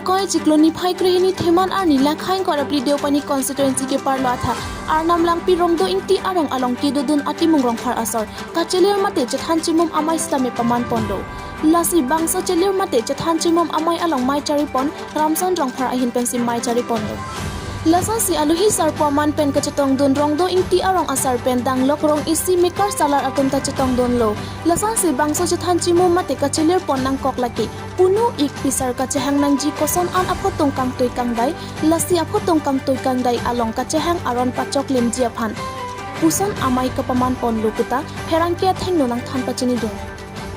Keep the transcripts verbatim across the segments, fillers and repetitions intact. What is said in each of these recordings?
Koi chiklo niphai krehini Theman arni Lakhaing Korapli Deopani constituency keparlo athak Arnam Langpi Rongdo Ingti arong along kedodun atimung rongphar asor kachelir mate chethan chimum amei sitame paman ponlo. Lasi bangso chelir mate chethan chimum amei along mei charipon Ramson Rongphar ahin pensi mei chariponlo. Lasonsi alohi sarpo aman pen kachetongdun Rongdo Ingti arong asar pen danglok rong isi mekar salar atum ta chetongdunlo. Lasonsi bangso chethan chimum mate kachelir pon nangkok lake punu ik pisar kachehang nangji koson an aphotung kangtui kangdai, lasi aphotung kangtui kangdai along kachehang aron pachok limji aphan puson amei kapaman ponlo puta pherangke athengno nangthan pachinidun.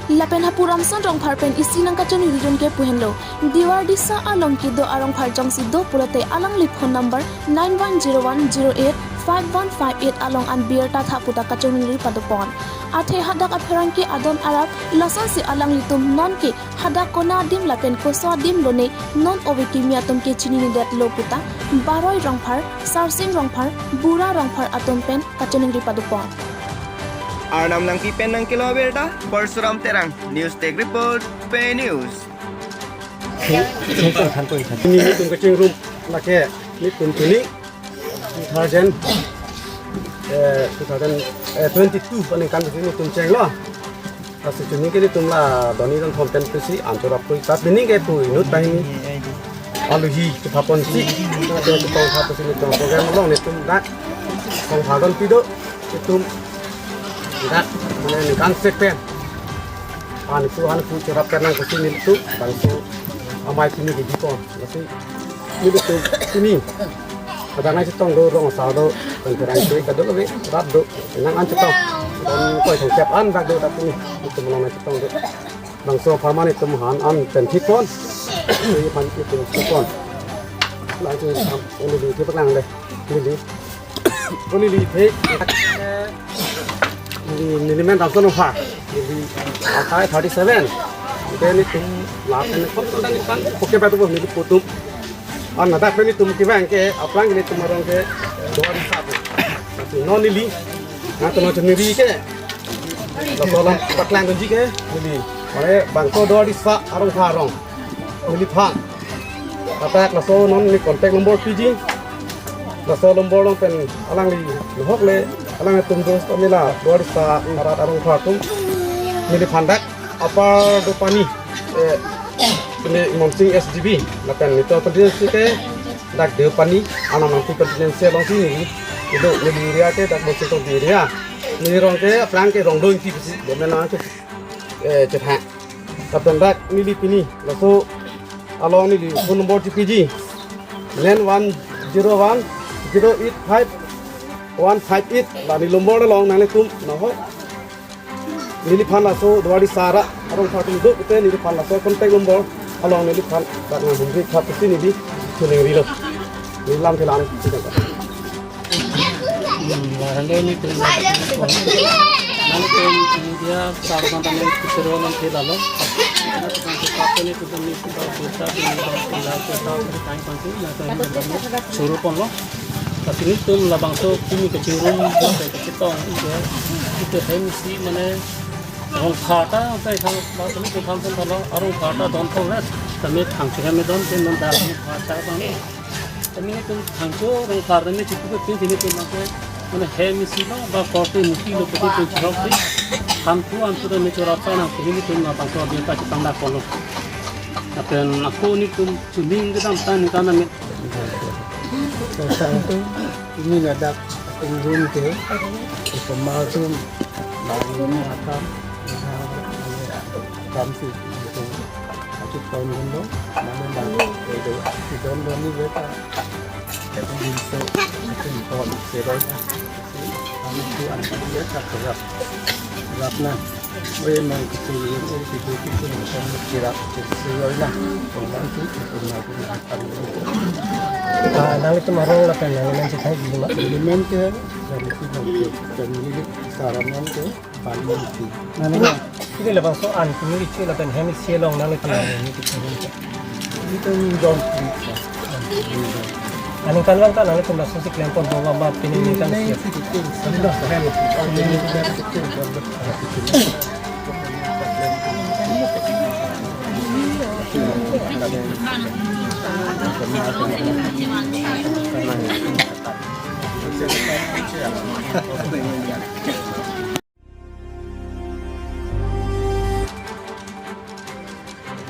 Lapen hapu Ramson Rongphar pen isi nangkachoningridun ke pu henlo. Diwardisa along kedo arongphar jongsi do pulote alangli phone number nine one zero one zero eight five one five eight along an birta tha puta kachoningri padopon. Athe hadak apherangke adon arap lasonsi alanglitum nonke hadak kona adim lapen koso adim lone non ove kimi atum ke chininedetlo puta Baroi Rongphar, Sarsing Rongphar, Bura Rongphar atum pen kachoningri padopon. Arnam Langpi pen nangkelo abirta, Parsuram Terang, News Desk Report, Pei News. Nelitum kachingrum lake nelitum pini two thousand, eh, two thousand, eh, twenty-two aningkan si nelitum chenglo. Lasi chini ke nelitum la doni don thom pen pusi an chorap pui ta pini ke pu inut banghini alohi kephaponsi. Nelitum tong tha pusi nelitum program along nelitum dak tong tha don pido nelitum dak mane ningkan sek pen an pu an pu chorap pen nang pusi nelitum bangso amei pini kedipon. Lasi nelitum pini kadang nangchetong do rong asar do pen pherangke kadokave rat do nang an chetong. Don koi thong kep an dak do dak pini nelitum along nangchetong do. Bangso apharman nelitum han an pen thipon. Neli aphan nelitum thipon. Langsung sam neli thip lang le. Neli. Neli thip. Neli, neli men Ramson Rongphar. Neli akai thirty-seven. Then nelitum lapen kon kon nelitum oke batu neli putum. An hadak pen nelitum kevang ke aphrang nelitum arong ke Diwardisa. Tapi non neli nangtum neli ke laso alam paklangdunji ke neli. Mane bangso Diwardisa arong pharong neliphan. Athak laso non neli contact number piji. Laso number along pen alangli nohok le alanglitum dos pamela Diwardisa arat arong pha atum neliphan dak Upper Deopani, eh, pini Umrangso S G B lapen nelitum constituency ke dak Deopani, Arnam Langpi constituency alongsi neli kedo, neli area ke dak Umrangso area. Neli rong ke aphrang ke Rongdo Ingti pusi, domen nang ke, eh, chetha. Lapen dak neli pini laso along neli phone number chepiji nine one zero one zero eight five one five eight, la neli number along nanglitum nohok neliphan laso Diwardisa arat arong pha atum do pute neliphan laso contact number along neliphan dak nanghumri khap pusi neli choningrilo. Neli lam thelan si jangka. Hmm, la hande nelitum, nelitum media sarman tame kisero nam the lalo. Nelitum kape nelitum ni kita kita di kita kita time pansi na time choro ponlo. Lasi nelitum labangso kimi kachingrum, kachitong, ite, ite hem si mane rongphar ta, ta ithang, ba kami tu tham tham thalo, arongphar ta don thong le, kami thangcho hem don, pen non dal rongphar ta bang. Kami nelitum thangcho rongphar ta me chipu ke pin sini pin mane, mane hem si lo, ba korte muti lo, pati pin chirok pin, ham tu, ham tu ta me chorap ta nang, kami nelitum labangso abirta chepangdak ponlo. Lapen ako nelitum chuning kedam ta ningkan na me Sosang tu ini ladak tinggun ke, semua tu bangun akan, ah, kamsi itu, aku tahun dulu, mana dah, itu, itu tahun dulu ni beta, itu itu tahun serai. Kami tu anak dia tak kerap. Kerap na. Oi, mang kecil ini, itu, itu, itu, macam kirap kecil na. Orang tu, itu, nak, nak, nak. Ah, nanglitum arong lapen nangli men chethai di ma? Neli men ke, dari itu, dari itu, dari itu, saraman ke, paling itu. Nangli men? Ini labangso an, ini ricu lapen hem isi along nanglitum, ini kita. Itu ni don. Aningkan lang kan, nanglitum laso si klem pon, bawa, bawa, pini ningkan siap.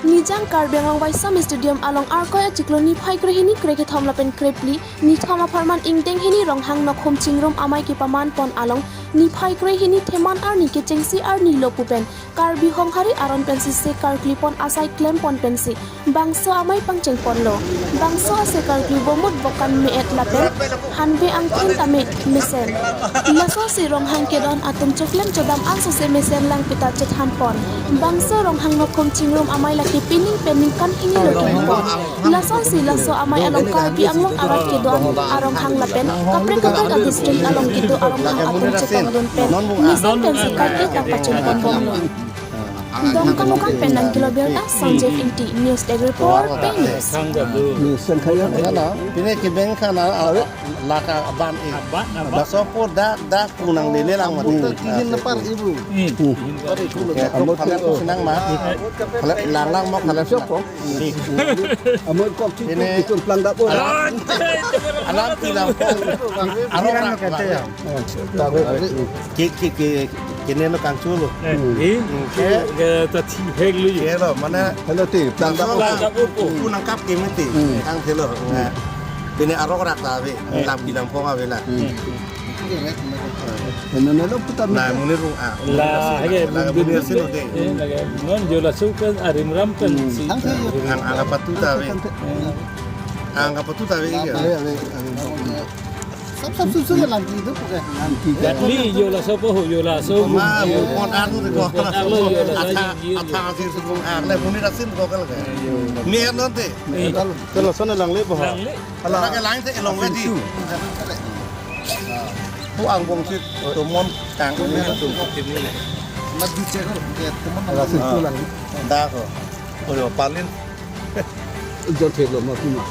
Nijang Karbi Anglong Waisam Stadium along Arkoi achiklo niphai krehini krekethom lapen krephli, nithom apharman ingdeng hini Ronghang Nokhum Chingrum amei kepaman pon along niphai krehini Theman arni kechengsi arni lo pu pen Karbi Honghari aron pensi se karkli pon asai klem pon pensi bangso amei pangcheng ponlo. Bangso ase karkli bomut bokan me-et lapen hanbe angthin tame mesen. Laso si Ronghang kedon atum choklem chodam angsose mesen lang pita chethan pon. Bangso Ronghang Nokhum Chingrum amei lake pining pen ningkan hini lo kehang pon. Laso si laso amei along Karbi Anglong arat kedo-an aronghang lapen kaprek kaprek a-district along kedo aronghang atum chetongdun pen mesen pensi karkli ta pacheng pon bomlo. Dongkamukam pen nangkelo birta Sanjay Ingti, News Desk Report, Pei News. Ni sengkaya. Pine kebeng khana, ah, laka aban ik. Aban, aban. Laso pu dak, dak pu nanglele lang mati. Puta kihin napar ibu. Hmm. Pari kulo. Amot khalep ko. Sinang ma. Khalep lang lang mo khalep sinang. Amoi kok cik ini cik itu pelang dapur. Alam, alam tilang kok. Arong rak kata ya. Ki, ki, ki, kini lo kangchu lo. Eh, eh, ke, ke ta thi hek lu. Ke lo, mana hello ti, pelang dapur. Pelang dapur ko. Ku nangkap ke mati. Hmm. Kang thelo. Hmm. Nah. Pine arong rak ta ave, eh, lam bilang phong ave la. Hmm. Ini nelo putar. Nah, muni rung ah. La, hage, la, muni asin ode. Eh, lage, non yo laso ke arim ram pen si. Ang, ang, ang apa tu ta ave. Ang apa tu ta ave ya. Ave, ave, ave. Sab, sab, sab, sab, lang ki itu bukan. Lang ki. Dak li yo laso po ho, yo laso. Ma, mo kon anu ko. Kon anu yo laso. Atha, atha si sukung ang le muni asin ko kal ke. Mi non te. Eh. Kalau sana lang le po. Lang le. Ala ke lain te long ke di. Pu angbong si tomon kang ini tu. Mas di cek ke tomon. Ala si pulang. Dah ko. Oh, palin. Jot helo ma pima.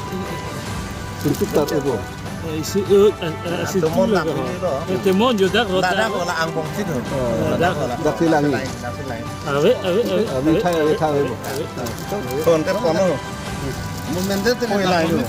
Suntuk ta ko. Eh, si, eh, eh, eh, si tomon tu nak lah. Ini lo. Eh, tomon yo dak ro. Dah, dah ko la angbong si tu. Oh. Dah ko la. Dak si lang ni. Dak si lang. Ave, ave, ave. Ave thai, ave thai. Ave. Kon te kono. Moment te. Oi, lang ni.